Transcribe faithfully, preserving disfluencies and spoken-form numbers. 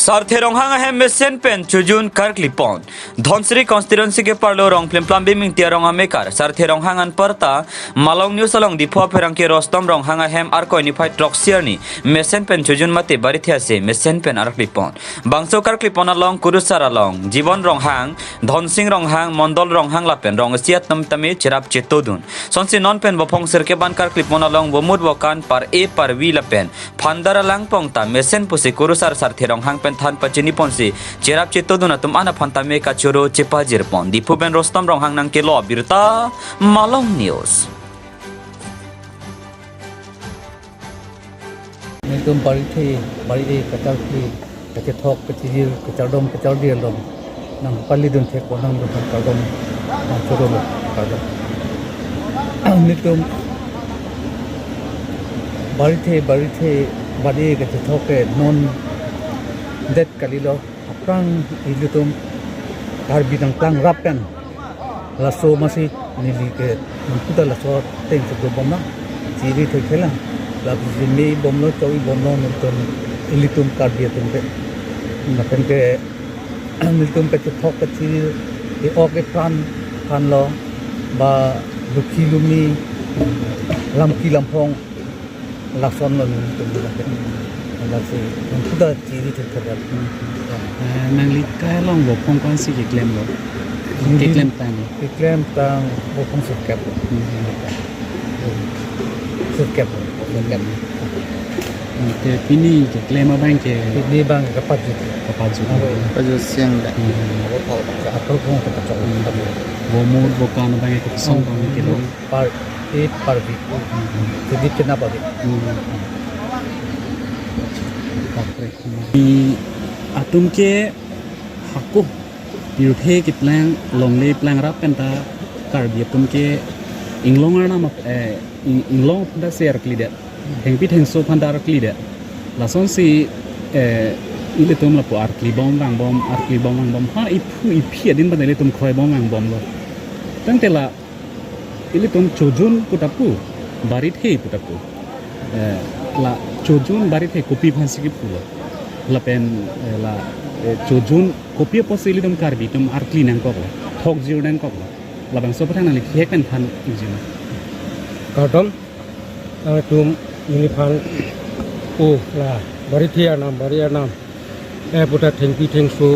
Sarthe Ronghang ahem mesen pen chojun karkli pon. Dhansiri constituency ke-arlo Rongplemplam Bimingti arong amekar Sarthe Ronghang anparta Malong News along Diphu apherangke Rostom Ronghang ahem Arkoi niphai throksi arni mesen pen chojun mate barithe ase mesen pen arkli pon. Bangso karkli pon along kurusar along Jibon Ronghang, Dhonsing Ronghang, Mondol Ronghang lapen rong isi atum tame cherap chetodun. Sonsi non pen bophong sirkep an karkli pon along bomut bokan par-e parvi lapen phandar alangpong ta mesen pusi kurusar Sarthe Ronghang pen than pachini ponsi cherap chetodun atum an aphan tame kachoro chepajir pon. Diphu pen Rostom Ronghang nangkelo abirta, Malong News. Nelitum barithe, bari-e kacharli, kachethok, kachijir, kachardom, kachardi along nangpalidun thek pon, nangdun thek kardom, nangchoro kardom. Nelitum barithe, barithe, bari-e kachethok ke non det kalilo. Aphrang ilitum Karbi nangplangrap pen laso masi neli ke nangkuta laso ateng si dobom na, chiri thekthelang, lapusi me bomlo, choi bomlo, nelitum, ilitum Karbi atum ke. Lapen ke nelitum kachethok kachijir, e-ok epran aphanlo, ba lukhi lumi, lamki lamphong, lasonlo nelitum ke. Lasi nangkuta chiri thekthelang. Eh, nangli kai along bophong ko-ansi keklemlo? Neli keklemtang. Keklemtang bophong sirkep. Hmm. Sirkep. Sirkep. Hmm. Te pini keklem abang ke? Pini abang ke kapajut. Kapajut. Apo. Pajut siang da. Hmm. Apo, apo, apo, apo, apo. Bomut bokan abang ke kosong abang kelong? Par-e parvi. Hmm. Jadi kena parvi. Hmm. Bapre. Nelitum ke hako pirthe keplang longle plangrap pen ta Karbi atum ke inglong arnam ap-, eh, ing-, inglong pen ta si arklidet. Thengpi thengso aphan ta arklidet. Lasonsi, eh, ilitum lapu arkli bom vangbom, arkli bom vangbom. Ha iphu iphi adin pen ilitum kroi bom vangbomlo. Tangte la ilitum chojun pu ta pu, barithe pu ta pu. Eh, la chojun barithe kopi aphansi kipulo? Lapen, eh, la, eh, chojun kopi apotsi ilitum Karbi atum arkli nangkoklo, thokjir nangkoklo? Labangso aphuthak nangli kehek pen than ikji ma? Kardom, nangtum neliphan, o, la barithe arnam, bari arnam, eh, pu ta thengpi thengso